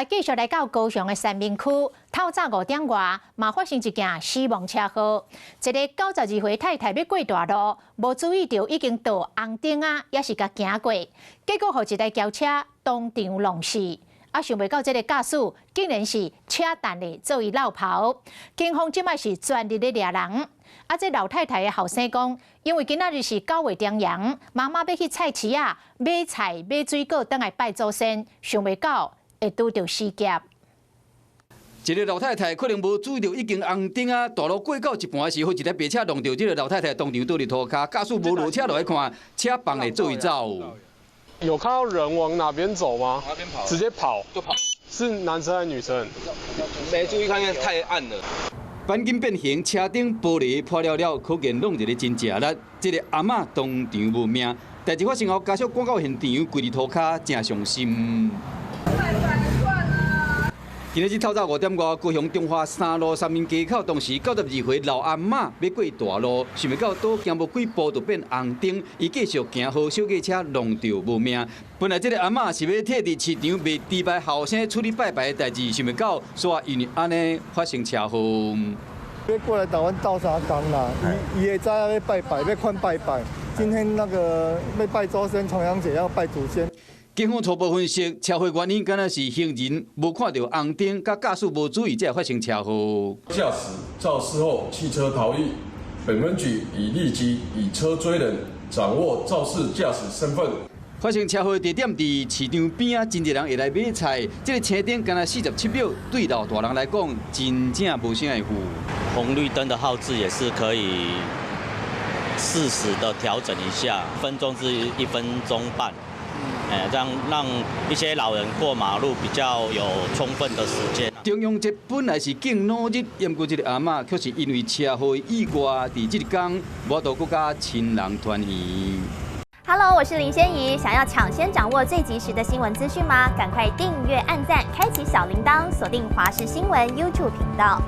繼續來到高雄的三民區，透早5點外，嘛發生一件死亡車禍。一个92歲太太欲過大路，無注意著已經到紅燈啊，猶是共行過，結果予一台轎車當場弄死。啊，想袂到這个駕駛竟然是車等咧做伊落跑。警方這擺是全力咧掠人。啊，這老太太的後生講，因為今仔日是9月重陽，媽媽欲去菜市仔買菜買水果，轉來拜祖先，想袂到會拄著死劫。一个老太太可能無注意著已經紅燈啊，大路過到一半時，予一台白車撞著這个老太太當場倒佇塗跤，駕駛無落車落來看，車放咧做伊走。有看到人往哪邊走嗎？往那邊跑，直接跑，就跑。是男生還是女生？沒注意看，因為太暗了。鈑金變形，車頂玻璃破了了，可見弄一个真食力。這个阿嬤當場無命。代誌發生後，家屬趕到現場，跪佇塗跤，真傷心。今仔日透早5點外，高雄中華三路三民街口，當時92歲老阿嬤欲過大路，想袂到倒行無幾步就變紅燈，伊繼續行，予小客車弄著無命。本來這个阿嬤是欲替佇市場賣豬排後生處理拜拜的代誌，想袂到煞因為按呢發生車禍。欲過來台灣鬥相共啦，伊會知影欲拜拜，欲看拜拜。今天那個欲拜祖先，重陽節要拜祖先。警方初步分析，車禍原因敢若是行人無看著紅燈，佮駕駛無注意，才會發生車禍。駕駛肇事後棄車逃逸，本分局已立即以車追人，掌握肇事駕駛身份。發生車禍地點佇市場邊仔，真濟人會來買菜。這个青燈干焦47秒，對老大人來講，真正無啥會赴。紅綠燈的號誌也是可以適時的調整一下，分鐘至1分鐘半。哎，這樣讓一些老人過馬路比較有充分的時間。重陽節本來是敬老日，毋過這个阿嬤卻是因為車禍意外，佇這一工無法度閣佮親人團圓。 Hello，我是林仙怡，想要搶先掌握最及時的新聞資訊嗎？趕快訂閱、按讚、開啟小鈴鐺，鎖定華視新聞 YouTube 頻道。